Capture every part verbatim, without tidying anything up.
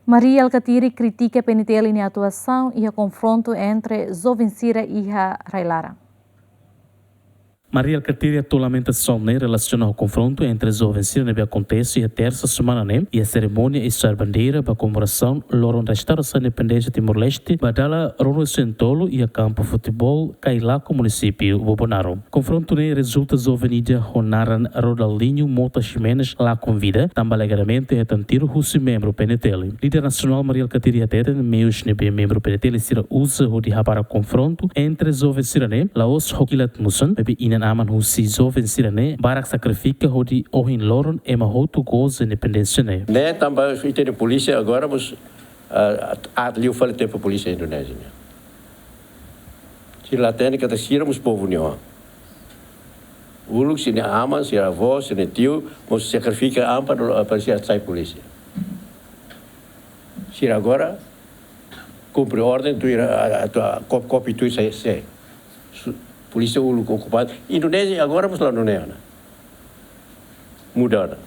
Mari Alkatiri kritika P N T L nia atuasaun iha konfrontu entre joven sira iha rai-laran. Mari Alkatiri hato'o lamentasaun ne'e relasiona ho konfrontu entre joven sira ne'ebé akontese iha tersa semana ne'e iha serimónia isar bandeira ba komemorasaun loron da Estadu Independénsia Timor-Leste ba dala ruanulu-resin-tolu iha kampu futeból Kailaku, munisípiu Bobonaro. Konfrontu ne'e rezulta joven ida ho naran Ronaldinho Mota Ximenes lakon vida, tanba alegadamente hetan tiru husi membru P N T L. Líder nasionál Mari Alkatiri hateten meius ne'ebé membru P N T L sira uza hodi hapara konfrontu entre joven sira-ne'e la'ós ho kilat musan, maibé inan-aman husi joven sira-ne'e barak sakrifika hodi ohin loron ema hotu goza independénsia ne'e. Ne'e tanba ita-nia polísia agora mós, ah, aat liu fali tempu polísia Indonézia nian. Sira la hatene katak sira mós povu nia oan. Uluk sira-nia aman, sira-nia avó, sira-nia tiu mós sakrifika an para, para sira sai polísia. Sira agora kumpre orden, tuir, a, a, a, kop-, kopia tuir sai, sai. Su-, polísia uluk okupante. Indonézia agora mós la nune'e ona. Muda ona.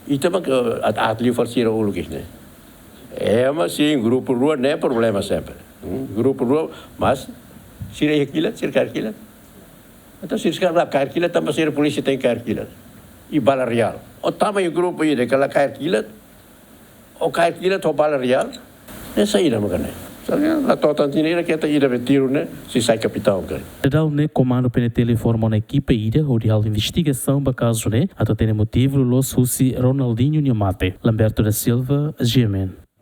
Ita mak, eh, aat, aat liu fali sira uluk ne'e. Ema sin grupu rua ne'e problema sempre. Hmm? Grupu rua, mas sira iha kilat, sira kaer kilat. Entaun sira la kaer kilat tanba sira polísia tenke kaer kilat. I bala reál. Ó tama iha grupu ida ka la kaer kilat, ó kaer kilat ho bala reál, ne'e saida mak ne'e. Sira la to'o tan tinan ida keta ida be tiru ne'e, sei sai kapitaun karik. Dadaun ne'e komandu P N T L forma ona ekipa ida hodi halo investigasaun ba kazu ne'e atu hatene motivu loloos husi Ronaldinho nia mate. Lamberto da Silva, G M N.